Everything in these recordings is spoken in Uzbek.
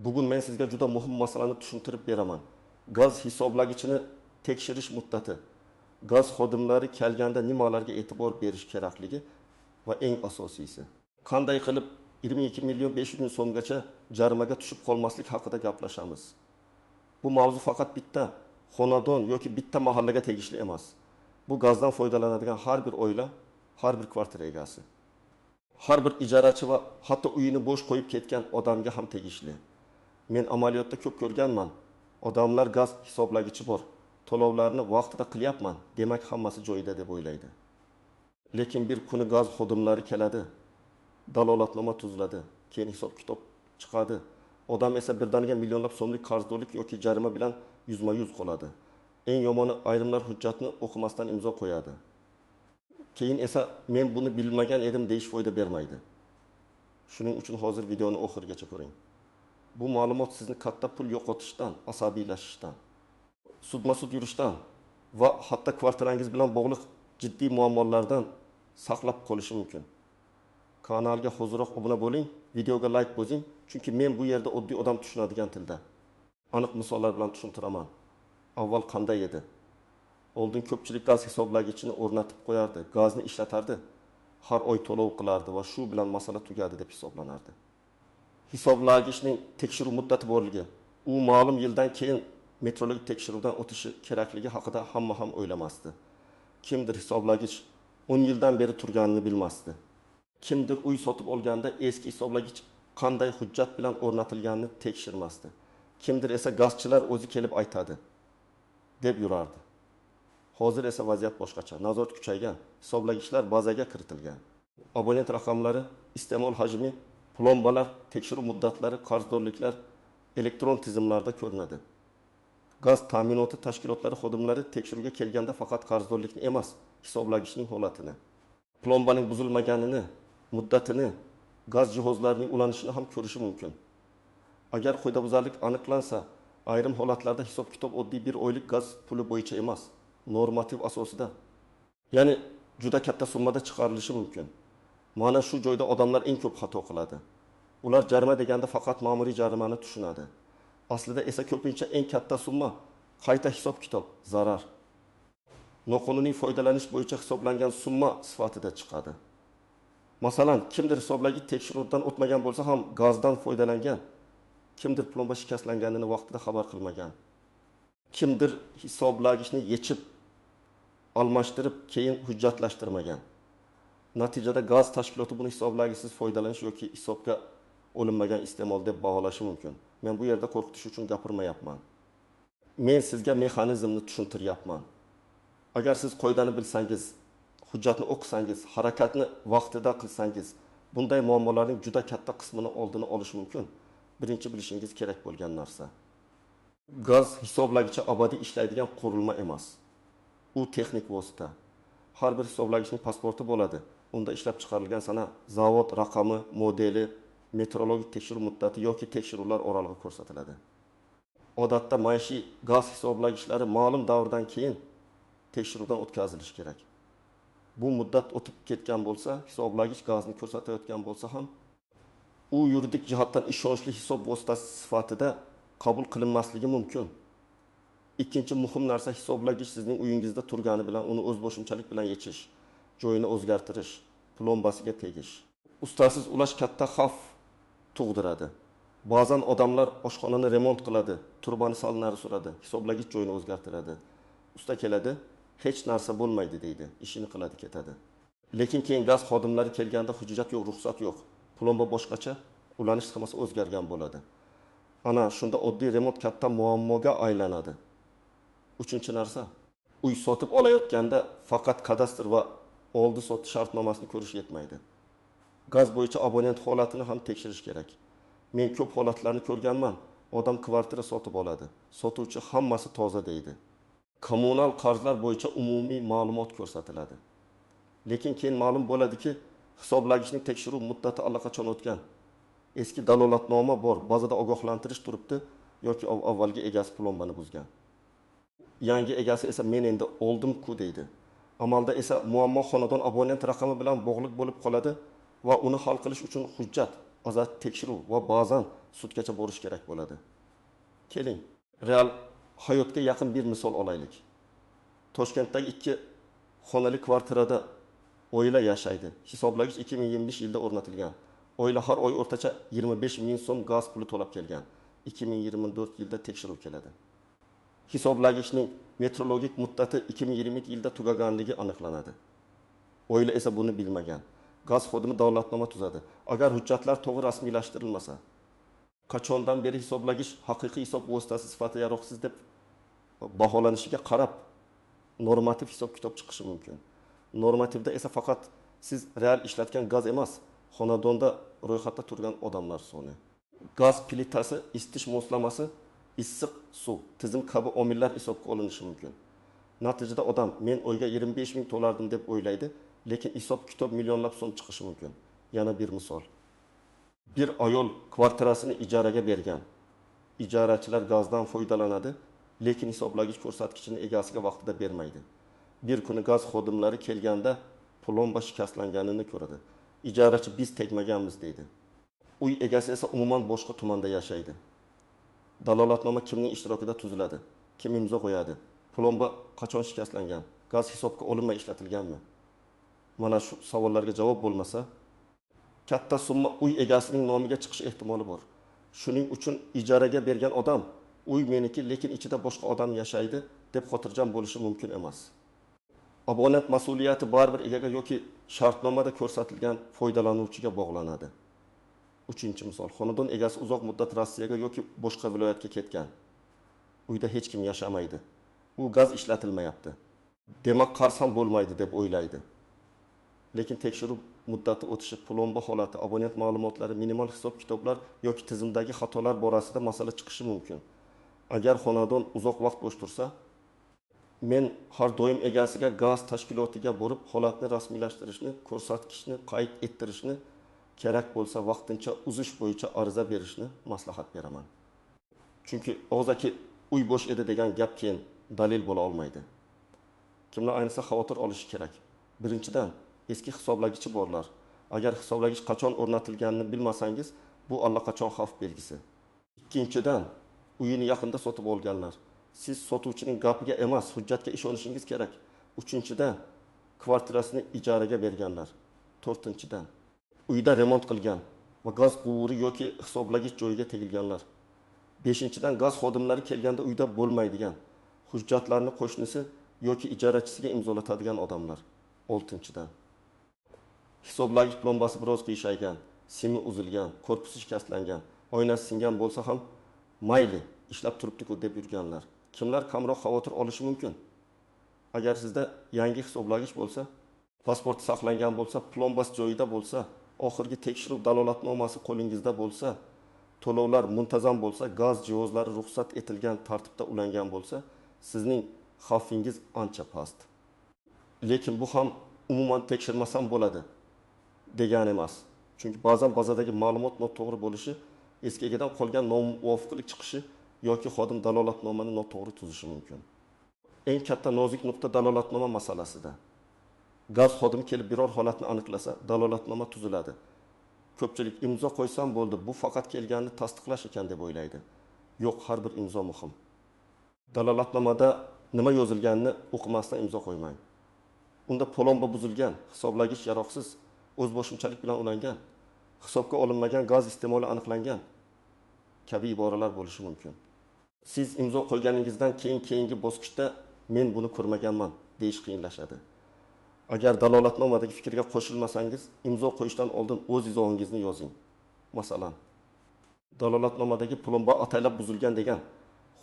Bugun men sizga juda muhim masalani tushuntirib beraman. Gaz hisoblagichini tekshirish muddati, gaz xodimlari kelganda nimalarga e'tibor berish kerakligi va eng asosiysi. Qanday qilib 22 500 000 so'mgacha jarimaga tushib qolmaslik haqida gaplashamiz. Bu mavzu faqat bitta xonadon yoki bitta mahallaga tegishli emas. Bu gazdan foydalanadigan har bir oila, har bir kvartira egasi, har bir ijarachi va hatto uyini bo'sh qo'yib ketgan odamga ham tegishli. Men amaliyotda ko'p ko'rganman. Odamlar gaz hisoblagichi bor, to'lovlarni vaqtida qilyapman, demak hammasi joyida deb o'ylaydi. Lekin bir kuni gaz xodimlari keladi, dalolatnoma tuziladi, keyin hisob-kitob chiqadi. Odam esa birdaniga millionlab so'mlik qarzdorlik yoki jarima bilan yuzma-yuz qoladi. Eng yomoni, ayrimlar hujjatni o'qimasdan imzo qo'yadi. Keyin esa men buni bilmagan edim deyish foyda bermaydi. Shuning uchun hozir videoni oxirigacha ko'ring. Bu ma'lumot sizni katta pul yo'qotishdan, asabiylashishdan, sudma-sud yurishdan va hatto kvartirangiz bilan bog'liq jiddiy muammolardan saqlab qolishi mumkin. Kanalga hoziroq obuna bo'ling, videoga like bosing, chunki men bu yerda oddiy odam tushunadigan tilda aniq misollar bilan tushuntiraman. Avval qanday edi? Oldin ko'pchilik gaz hisoblagichini o'rnatib qo'yardi, gazni ishlatardi, har oy to'lov qilardi va shu bilan masala tugadi deb hisoblanardi. Hisoblagichning tekshiruv muddati borligi, u ma'lum yildan keyin metrologik tekshiruvdan o'tishi kerakligi haqida hamma ham o'ylamasdi. Kimdir hisoblagich 10 yildan beri turganini bilmasdi. Kimdir uy sotib olganda eski hisoblagich qanday hujjat bilan o'rnatilganini tekshirmasdi. Kimdir esa gazchilar o'zi kelib aytadi deb yurardi. Hozir esa vaziyat boshqacha. Nazorat kuchaygan, hisoblagichlar bazaga kiritilgan. Abonent raqamlari, iste'mol hajmi, plombalar, tekshiruv muddatlari, qarzdorliklar elektron tizimlarda ko'rinadi. Gaz ta'minoti tashkilotlari xodimlari tekshiruvga kelganda faqat qarzdorlikni emas, hisoblagichning holatini, plombaning buzilmaganini, muddatini, gaz jihozlarining ulanishini ham ko'rishi mumkin. Agar qoidabuzarlik aniqlansa, ayrim holatlarda hisob-kitob oddiy bir oylik gaz puli bo'yicha emas, normativ asosida, ya'ni juda katta summada chiqarilishi mumkin. Mana shu joyda odamlar eng ko'p xato qiladi. Ular jarima deganda faqat ma'muriy jarimani tushunadi. Aslida esa ko'pincha eng katta summa qayta hisob-kitob, zarar, noqonuniy foydalanish bo'yicha hisoblangan summa sifatida chiqadi. Masalan, kimdir hisoblagich tekshiruvdan o'tmagan bo'lsa ham gazdan foydalangan, kimdir plomba shikastlanganini vaqtida xabar qilmagan, kimdir hisoblagichni yechib, almashtirib, keyin hujjatlashtirmagan. Natijada gaz tashkiloti buni hisoblagichsiz foydalanish yoki hisobga olinmagan iste'mol deb baholashi mumkin. Men bu yerda qo'rqitish uchun gapirmayapman. Men sizga mexanizmni tushuntiryapman. Agar siz qoidani bilsangiz, hujjatni o'qisangiz, harakatni vaqtida qilsangiz, bunday muammolarning juda katta qismini oldini olish mumkin. Birinchi bilishingiz kerak bo'lgan narsa. Gaz hisoblagichi abadiy ishlaydigan qurilma emas. U texnik vosita. Har bir hisoblagichning pasporti bo'ladi. Unda ishlab chiqarilgan sana, zavod raqami, modeli, metrologik tekshiruv muddati yoki tekshiruvlar oralig'i ko'rsatiladi. Odatda maishiy gaz hisoblagichlari ma'lum davrdan keyin tekshiruvdan o'tkazilishi kerak. Bu muddat o'tib ketgan bo'lsa, hisoblagich gazni ko'rsatayotgan bo'lsa ham, u yuridik jihatdan ishonchli hisob vositasi sifatida qabul qilinmasligi mumkin. Ikkinchi muhim narsa, hisoblagich sizning uyingizda turgani bilan uni o'zboshimchalik bilan yechish, joyini o'zgartirish, plombasiga tegish. Ustasiz ulash katta xavf tug'diradi. Ba'zan odamlar oshxonani remont qiladi, turbani sal nari suradi, hisoblagich joyini o'zgartiradi. Usta keladi, hech narsa bo'lmaydi deydi, ishini qiladi, ketadi. Lekin keyin gaz xodimlari kelganda hujjat yo'q, ruxsat yo'q, plomba boshqacha, ulanish sxemasi o'zgargan bo'ladi. Ana shunda oddiy remont katta muammoga aylanadi. Uchinchi narsa, uy sotib olayotganda faqat kadastr va oldi-sotdi shartnomasini ko'rish yetmaydi. Gaz bo'yicha abonent holatini ham tekshirish kerak. Men ko'p holatlarni ko'rganman. Odam kvartira sotib oladi. Sotuvchi hammasi toza deydi. Kommunal qarzlar bo'yicha umumiy ma'lumot ko'rsatiladi. Lekin keyin ma'lum bo'ladiki, hisoblagichning tekshiruv muddati allaqachon o'tgan. Eski dalolatnoma bor, bazada ogohlantirish turibdi yoki avvalgi egasi plombani buzgan. Yangi egasi esa men endi oldim-ku deydi. Amalda esa muammo xonadon abonent raqami bilan bog'liq bo'lib qoladi va uni hal qilish uchun hujjat, ozod tekshiruv va ba'zan sudgacha borish kerak bo'ladi. Keling, real hayotga yaqin bir misol olaylik. Toshkentdagi 2 xonali kvartirada oila yashaydi. Hisoblagich 2025 yilda o'rnatilgan. Oila har oy o'rtacha 25 ming so'm gaz puli to'lab kelgan. 2024 yilda tekshiruv keladi. Hisoblagichning metrologik muddati 2022 yilda tugaganligi aniqlanadi. Oila esa buni bilmagan. Gaz xodimi dalolatnoma tuzadi. Agar hujjatlar to'g'ri rasmiylashtirilmasa, qachondan beri hisoblagich haqiqiy hisob vositasi sifatida yaroqsiz deb baholanishiga qarab normativ hisob-kitob chiqishi mumkin. Normativda esa faqat siz real ishlatgan gaz emas, xonadonda ro'yxatda turgan odamlar soni. Gaz plitasi, isitish moslamasi, issiq suv, tizim kabi omillar hisobga olinishi mumkin. Natijada odam men oyga 25 ming to'lardim deb o'ylaydi, lekin hisob-kitob millionlab so'm chiqishi mumkin. Yana bir misol. Bir ayol kvartirasini ijaraga bergan. Ijarachilar gazdan foydalanadi, lekin hisoblagich ko'rsatkichini egasiga vaqtida bermaydi. Bir kuni gaz xodimlari kelganda plomba shikastlanganini ko'radi. Ijarachi biz tegmaganmiz deydi. Uy egasi esa umuman boshqa tumanda yashaydi. Dalolatnoma kimning ishtirokida tuziladi? Kim imzo qo'yadi? Plomba qachon shikastlangan? Gaz hisobga olinmay ishlatilganmi? Mana shu savollarga javob bo'lmasa, katta summa uy egasining nomiga chiqish ehtimoli bor. Shuning uchun ijaraga bergan odam uy meniki, lekin ichida boshqa odam yashaydi deb xotirjam bo'lishi mumkin emas. Abonent mas'uliyati baribir egaga yoki shartnomada ko'rsatilgan foydalanuvchiga bog'lanadi. Uchinchi misol, xonadon egasi uzoq muddat Rossiyaga yoki boshqa viloyatga ketgan. Uyda hech kim yashamaydi. U gaz ishlatilmayapti. Demak, qarz ham bo'lmaydi deb o'ylaydi. Lekin tekshiruv muddati o'tishi, plomba holati, abonent ma'lumotlari, minimal hisob-kitoblar yoki tizimdagi xatolar borasida masala chiqishi mumkin. Agar xonadon uzoq vaqt bo'sh tursa, men har doim egasiga gaz tashkilotiga borib holatni rasmiylashtirishni, ko'rsatkichni qayd ettirishni, kerak bo'lsa vaqtincha uzish bo'yicha ariza berishni maslahat beraman. Chunki og'zaki uy bo'sh edi degan gap keyin dalil bo'la olmaydi. Kimlar ayniqsa xavotir olishi kerak? Birinchidan, eski hisoblagichi borlar. Agar hisoblagich qachon o'rnatilganini bilmasangiz, bu allaqachon xavf belgisi. Ikkinchidan, uyini yaqinda sotib olganlar. Siz sotuvchining gapiga emas, hujjatga ishonishingiz kerak. Uchinchidan, kvartirasini ijaraga berganlar. To'rtinchidan, uyda remont qilgan va gaz quvuri yoki hisoblagich joyiga tegilganlar. Beshinchidan, gaz xodimlari kelganda uyda bo'lmaydigan, hujjatlarni qo'shnisi yoki ijarachisiga imzolatadigan odamlar. Oltinchidan, hisoblagich plombasi biroz qiyshaygan, simi uzilgan, korpusi shikastlangan, oynasi singan bo'lsa ham mayli, ishlab turibdi-ku deb yurganlar. Kimlar kamroq xavotir olishi mumkin? Agar sizda yangi hisoblagich bo'lsa, pasporti saqlangan bo'lsa, plombasi joyida bo'lsa, oxirgi tekshiruv dalolatnomasi qo'lingizda bo'lsa, to'lovlar muntazam bo'lsa, gaz jihozlari ruxsat etilgan tartibda ulangan bo'lsa, sizning xavfingiz ancha past. Lekin bu ham umuman tekshirmasam bo'ladi degani emas. Chunki ba'zan bazadagi ma'lumot noto'g'ri bo'lishi, eski egadan qolgan nomuvofiqlik chiqishi yoki xodim dalolatnomani noto'g'ri tuzishi mumkin. Eng katta nozik nuqta dalolatnoma masalasida. Gaz xodimi kelib biror holatni aniqlasa, dalolatnoma tuziladi. Ko'pchilik imzo qo'ysam bo'ldi, bu faqat kelganini tasdiqlash ekan deb o'ylaydi. Yo'q, har bir imzo muhim. Dalolatnomada nima yozilganini o'qimasdan imzo qo'ymang. Unda plomba buzilgan, hisoblagich yaroqsiz, o'zboshimchalik bilan ulangan, hisobga olinmagan gaz iste'moli aniqlangan kabi iboralar bo'lishi mumkin. Siz imzo qo'yganingizdan keyin keyingi bosqichda men buni ko'rmaganman deyish qiyinlashadi. Agar dalolatnomadagi fikrga qo'shilmasangiz, imzo qo'yishdan oldin o'z izohingizni yozing. Masalan, dalolatnomadagi plomba ataylab buzilgan degan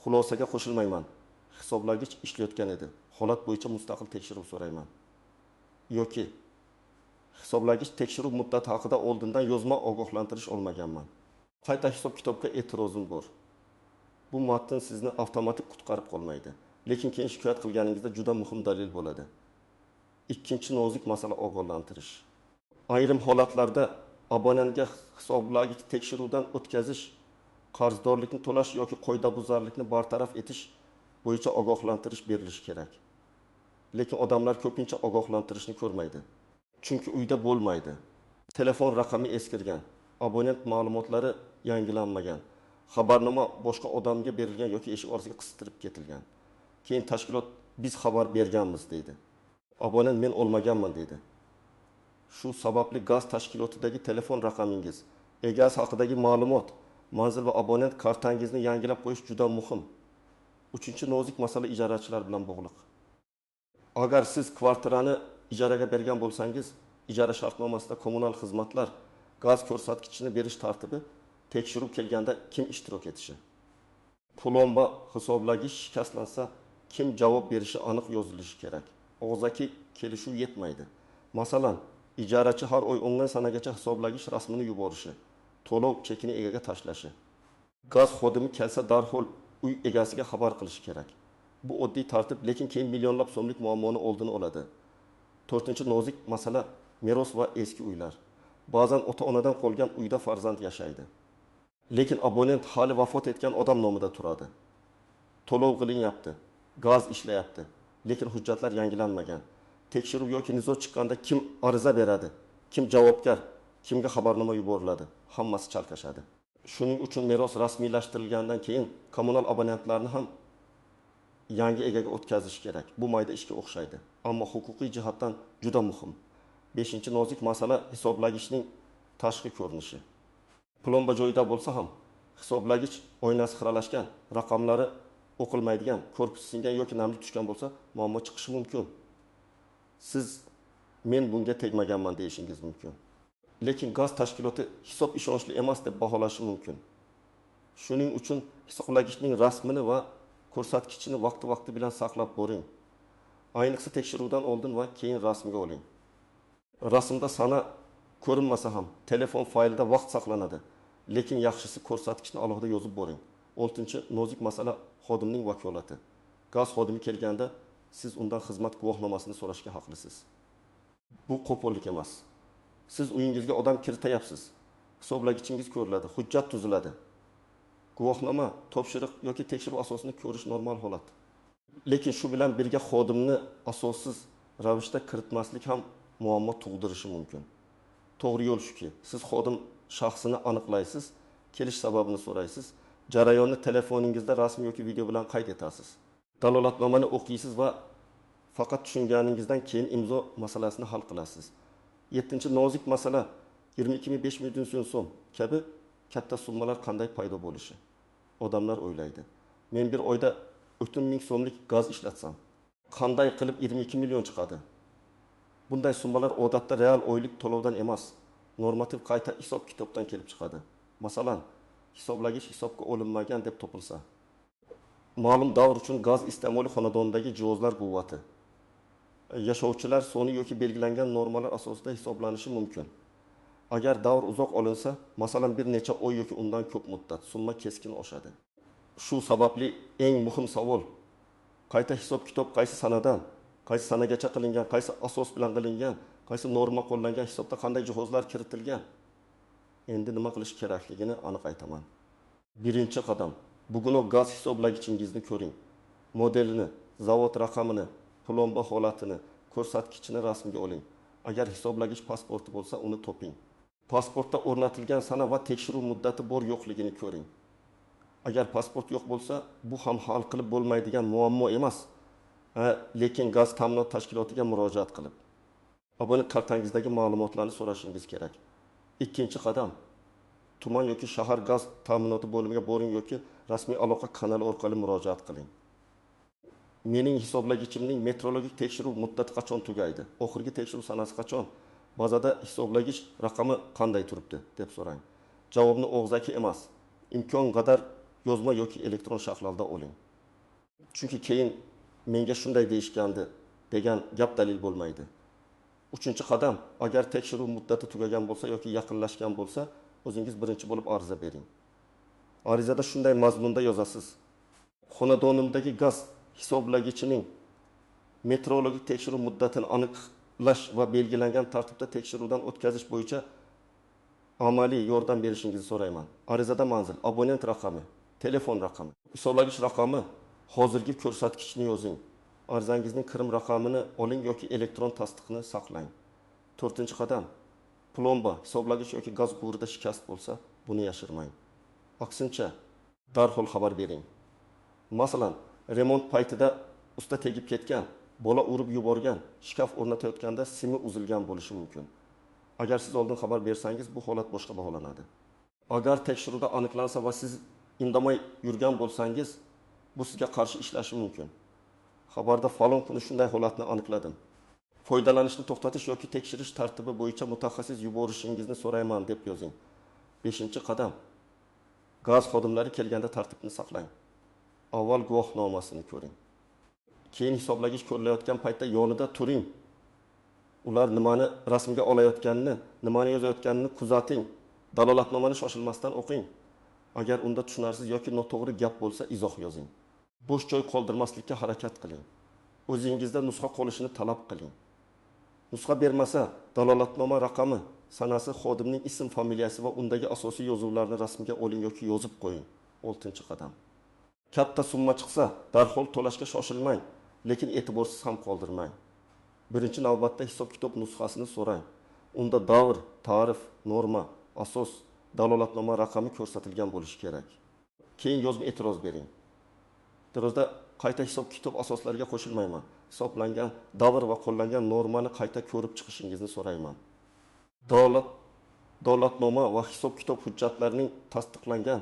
xulosaga qo'shilmayman. Hisoblagich ishlayotgan edi. Holat bo'yicha mustaqil tekshiruv so'rayman. Yoki hisoblagich tekshiruv muddati haqida oldindan yozma ogohlantirish olmaganman. Qayta hisob-kitobga e'tirozim bor. Bu matn sizni avtomatik qutqarib qolmaydi, lekin keyin shikoyat qilganingizda juda muhim dalil bo'ladi. Ikkinchi nozik masala ogohlantirish. Ayrim holatlarda abonentga hisoblagich tekshiruvdan o'tkazish, qarzdorlikni to'lash yoki qoidabuzarlikni bartaraf etish bo'yicha ogohlantirish berilishi kerak. Lekin odamlar ko'pincha ogohlantirishni ko'rmaydi. Chunki uyda bo'lmaydi. Telefon raqami eskirgan, Abonent ma'lumotlari yangilanmagan. Xabarnoma boshqa odamga berilgan yoki eshik orasiga qistirib ketilgan. Keyin tashkilot biz xabar berganmiz deydi. Abonent men olmaganman deydi. Shu sababli gaz tashkilotidagi telefon raqamingiz, egasi haqidagi ma'lumot, manzil va abonent kartangizni yangilab qo'yish juda muhim. Uchinchi nozik masala ijarachilar bilan bog'liq. Agar siz kvartirani ijaraga bergan bo'lsangiz, ijara shartnomasida kommunal xizmatlar, gaz ko'rsatkichini berish tartibi, tekshiruv kelganda kim ishtirok etishi, plomba hisoblagich shikastlansa kim javob berishi aniq yozilishi kerak. Og'zaki kelishuv yetmaydi. Masalan, ijarachi har oy onlayn sanagacha hisoblagich rasmini yuborishi, to'lov chekini egaga tashlashi. Gaz xodimi kelsa darhol uy egasiga xabar qilishi kerak. Bu oddiy tartib, lekin keyin millionlab so'mlik muammoni oldini oladi. To'rtinchi nozik masala meros va eski uylar. Ba'zan ota-onadan qolgan uyda farzand yashaydi. Lekin abonent hali vafot etgan odam nomida turadi. To'lov qilinyapti, gaz ishlayapti, lekin hujjatlar yangilanmagan. Tekshiruv yoki nizo chiqqanda kim ariza beradi, kim javobgar, kimga xabarnoma yuboriladi, hammasi chalkashadi. Shuning uchun meros rasmiylashtirilgandan keyin kommunal abonentlarni ham yangi egaga o'tkazish kerak. Bu mayda ishga o'xshaydi, ammo huquqiy jihatdan juda muhim. Beshinchi nozik masala hisoblagichning tashqi ko'rinishi. Plomba joyida bo'lsa ham hisoblagich oynasi xiralashgan, raqamlari o'qilmaydigan, korpusi singan yoki namlik tushgan bo'lsa, muammo chiqishi mumkin. Siz men bunga tegmaganman deyishingiz mumkin. Lekin gaz tashkiloti hisob ishonchli emas deb baholashi mumkin. Shuning uchun hisoblagichning rasmini va ko'rsatkichini vaqti-vaqti bilan saqlab boring. Ayniqsa tekshiruvdan oldin va keyin rasmga oling. Rasmda sana ko'rinmasa ham telefon faylida vaqt saqlanadi. Lekin yaxshisi ko'rsatkichni alohida yozib boring. Oltinchi nozik masala xodimning vakolati. Gaz xodimi kelganda siz undan xizmat guvohnomasini so'rashga haqlisiz. Bu qo'pollik emas. Siz uyingizga odam kiritayapsiz. Hisoblagichingiz ko'riladi, hujjat tuziladi. Guvohnoma, topshiriq yoki tekshiruv asosini ko'rish normal holat. Lekin shu bilan birga xodimni asossiz ravishda kiritmaslik ham muammo tug'dirishi mumkin. To'g'ri yo'l shuki, siz xodim shaxsini aniqlaysiz, kelish sababini so'raysiz, jarayonni telefoningizda rasm yoki video bilan qayd etasiz. Dalolatnomani o'qiysiz va faqat tushunganingizdan keyin imzo masalasini hal qilasiz. Yettinchi nozik masala 22,5 million so'm kabi katta summalar qanday paydo bo'lishi. Odamlar o'ylaydi. Men bir oyda 3000 so'mlik gaz ishlatsam, qanday qilib 22 million chiqadi? Bunday summalar odatda real oylik to'lovdan emas, normativ qayta hisob-kitobdan kelib chiqadi. Masalan, hisoblagich hisobga olinmagan deb topilsa, ma'lum davr uchun gaz iste'moli xonadondagi jihozlar quvvati, yashovchilar soni yoki belgilangan normalar asosida hisoblanishi mumkin. Agar davr uzoq olinsa, masalan bir necha oy yoki undan ko'p muddat, summa keskin oshadi. Shu sababli eng muhim savol: qayta hisob-kitob qaysi sanadan, qaysi sanagacha qilingan, qaysi asos bilan qilingan, qaysi norma qo'llangan, hisobda qanday jihozlar kiritilgan? Endi nima qilish kerakligini aniq aytaman. Birinchi qadam: bugunoq gaz hisoblagichingizni ko'ring. Modelini, zavod raqamini, plomba holatini, ko'rsatkichini rasmga oling. Agar hisoblagich pasporti bo'lsa, uni toping. Pasportda o'rnatilgan sana va tekshiruv muddati bor yo'qligini ko'ring. Agar pasport yo'q bo'lsa, bu ham hal qilib bo'lmaydigan muammo emas. Lekin gaz ta'minot tashkilotiga murojaat qilib, abonent kartangizdagi ma'lumotlarni so'rashingiz kerak. Ikkinchi qadam: tuman yoki shahar gaz ta'minoti bo'limiga boring yoki rasmiy aloqa kanali orqali murojaat qiling. Mening hisoblagichimning metrologik tekshiruv muddati qachon tugaydi? Oxirgi tekshiruv sanasi qachon? Bazada hisoblagich raqami qanday turibdi deb so'rang. Javobni og'zaki emas, imkon qadar yozma yoki elektron shaklda oling. Chunki keyin menga shunday deyishgandi degan gap dalil bo'lmaydi. Uchinchi qadam: agar tekshiruv muddati tugagan bo'lsa yoki yaqinlashgan bo'lsa, o'zingiz birinchi bo'lib ariza bering. Arizada shunday mazmunda yozasiz: xonadonimdagi gaz hisoblagichining metrologik tekshiruv muddatini aniqlash va belgilangan tartibda tekshiruvdan o'tkazish bo'yicha amaliy yordam berishingizni so'rayman. Arizada manzil, abonent raqami, telefon raqami, hisoblagich raqami, hozirgi ko'rsatkichni yozing. Arizangizning kirim raqamini oling yoki elektron tasdiqni saqlang. To'rtinchi qadam: Plomba, hisoblagich yoki gaz quvurida shikast bo'lsa, buni yashirmang. Aksincha, darhol xabar bering. Masalan, remont paytida usta tegib ketgan, bola urib yuborgan, shkaf o'rnatayotganda simi uzilgan bo'lishi mumkin. Agar siz oldin xabar bersangiz, bu holat boshqa baholanadi. Agar tekshiruvda aniqlansa va siz indamay yurgan bo'lsangiz, bu sizga qarshi ishlashi mumkin. Xabarda falon kuni shunday holatni aniqladim. Foydalanishni to'xtatish yoki tekshirish tartibi bo'yicha mutaxassis yuborishingizni so'rayman deb yozing. 5-qadam. Gaz xodimlari kelganda tartibni saqlang. Avval guvohnomasini ko'ring. Keyin hisoblagich ko'rilayotgan paytda yonida turing. Ular nimani rasmga olayotganini, nimani yozayotganini kuzating. Dalolatnomani shoshilmasdan o'qing. Agar unda tushunarsiz yoki noto'g'ri gap bo'lsa, izoh yozing. Bo'sh joy qoldirmaslikka harakat qiling. O'zingizda nusxa qolishini talab qiling. Nusxa bermasa, dalolatnoma raqami, sanasi, xodimning ism, familiyasi va undagi asosiy yozuvlarni rasmga oling yoki yozib qo'ying. 6-qadam. Katta summa chiqsa, darhol to'lashga shoshilmang, lekin e'tiborsiz ham qoldirmang. Birinchi navbatda hisob-kitob nusxasini so'rang. Unda davr, tarif, norma, asos, dalolatnoma raqami ko'rsatilgan bo'lishi kerak. Keyin yozma e'tiroz bering. E'tirozda qayta hisob-kitob asoslariga qo'shilmayman. Hisoblangan davr va qo'llangan normani qayta ko'rib chiqishingizni so'rayman. Dalolatnoma va hisob-kitob hujjatlarining tasdiqlangan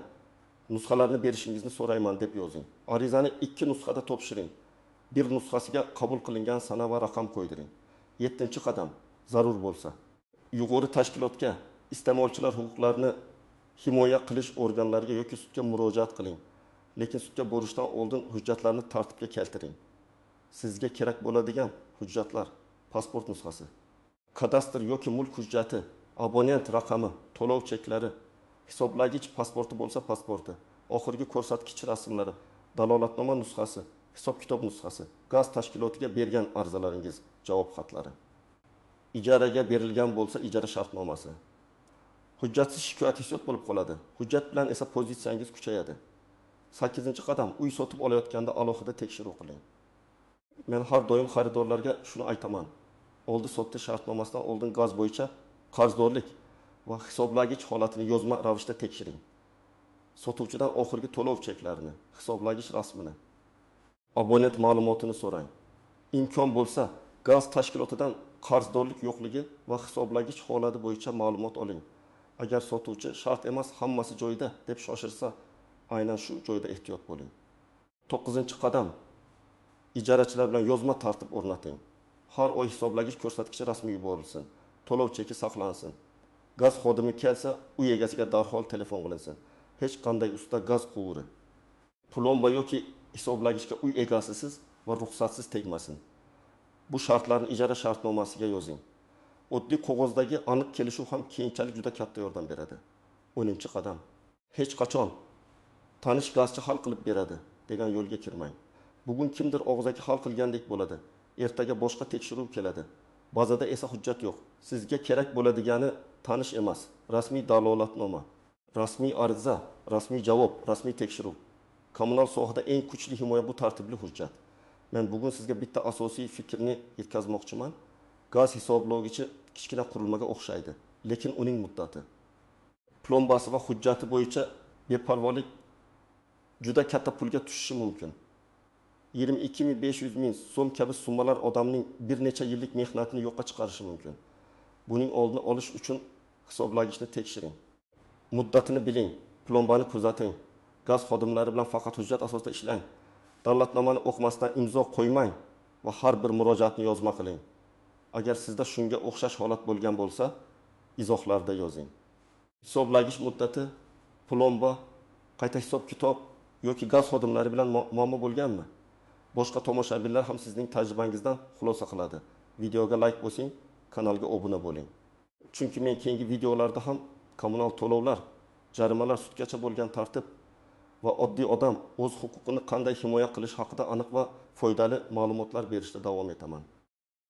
nusxalarini berishingizni so'rayman deb yozing. Arizani 2 nusxada topshiring. Bir nusxasiga qabul qilingan sana va raqam qo'ydiring. 7-qadam. Zarur bo'lsa, yuqori tashkilotga, iste'molchilar huquqlarini himoya qilish organlariga yoki sudga murojaat qiling. Lekin sudga borishdan oldin hujjatlarni tartibga keltiring. Sizga kerak bo'ladigan hujjatlar: pasport nusxasi, kadastr yoki mulk hujjati, abonent raqami, to'lov cheklari, hisoblagich pasporti bo'lsa pasporti, oxirgi ko'rsatkich rasmlari, dalolatnoma nusxasi, hisob-kitob nusxasi, gaz tashkilotiga bergan arizalaringiz javob xatlari. Ijaraga berilgan bo'lsa ijara shartnomasi. Hujjatsiz shikoyat hissiyot bo'lib qoladi. Hujjat bilan esa pozitsiyangiz kuchayadi. 8-qadam. Uy sotib olayotganda alohida tekshiruv qiling. Men har doim xaridorlarga shuni aytaman. Oldi-sotdi shartnomasidan oldin gaz bo'yicha qarzdorlik va hisoblagich holatini yozma ravishda tekshiring. Sotuvchidan oxirgi to'lov cheklarini, hisoblagich rasmini, abonent ma'lumotini so'rang. Imkon bo'lsa, gaz tashkilotidan qarzdorlik yo'qligi va hisoblagich holati bo'yicha ma'lumot oling. Agar sotuvchi shart emas, hammasi joyida deb shoshirsa, aynan shu joyda ehtiyot bo'ling. 9-qadam. Ijarachilar bilan yozma tartib o'rnating. Har oy hisoblagich ko'rsatkichi rasmiy yuborilsin. To'lov cheki saqlansin. Gaz xodimi kelsa, uy egasiga darhol telefon qilinsin. Hech qanday usta gaz quvuri, plomba yoki hisoblagichga uy egasisiz va ruxsatsiz tegmasin. Bu shartlarni ijara shartnomasiga yozing. Oddiy qog'ozdagi aniq kelishuv ham keyinchalik juda katta yordam beradi. 10-qadam. Hech qachon tanish gazchi hal qilib beradi degan yo'lga kirmang. Bugun kimdir og'zaki hal qilgandek bo'ladi. Ertaga boshqa tekshiruv keladi. Bazada esa hujjat yo'q. Sizga kerak bo'ladigani tanish emas, rasmiy dalolatnoma, rasmiy ariza, rasmiy javob, rasmiy tekshiruv. Kommunal sohada eng kuchli himoya bu tartibli hujjat. Men bugun sizga bitta asosiy fikrni yetkazmoqchiman. Gaz hisoblagichi kichkina qurilmaga o'xshaydi, lekin uning muddati, plombasi va hujjati bo'yicha beparvolik juda katta pulga tushishi mumkin. 22 500 ming so'm kabi summalar odamning bir necha yillik mehnatini yo'qqa chiqarishi mumkin. Buning oldini olish uchun hisoblagichni tekshiring. Muddatini biling, plombani kuzating. Gaz xodimlari bilan faqat hujjat asosida ishlang. Dalolatnomani o'qimasdan imzo qo'ymang va har bir murojaatni yozma qiling. Agar sizda shunga o'xshash holat bo'lgan bo'lsa, izohlarda yozing. Hisoblagich muddati, plomba, qayta hisob-kitob yoki gaz xodimlari bilan muammo bo'lganmi? Boshqa tomoshabinlar ham sizning tajribangizdan xulosa qiladi. Videoga like bosing, kanalga obuna bo'ling. Chunki men keyingi videolarda ham kommunal to'lovlar, jarimalar, sudgacha bo'lgan tartib va oddiy odam o'z huquqini qanday himoya qilish haqida aniq va foydali ma'lumotlar berishda davom etaman.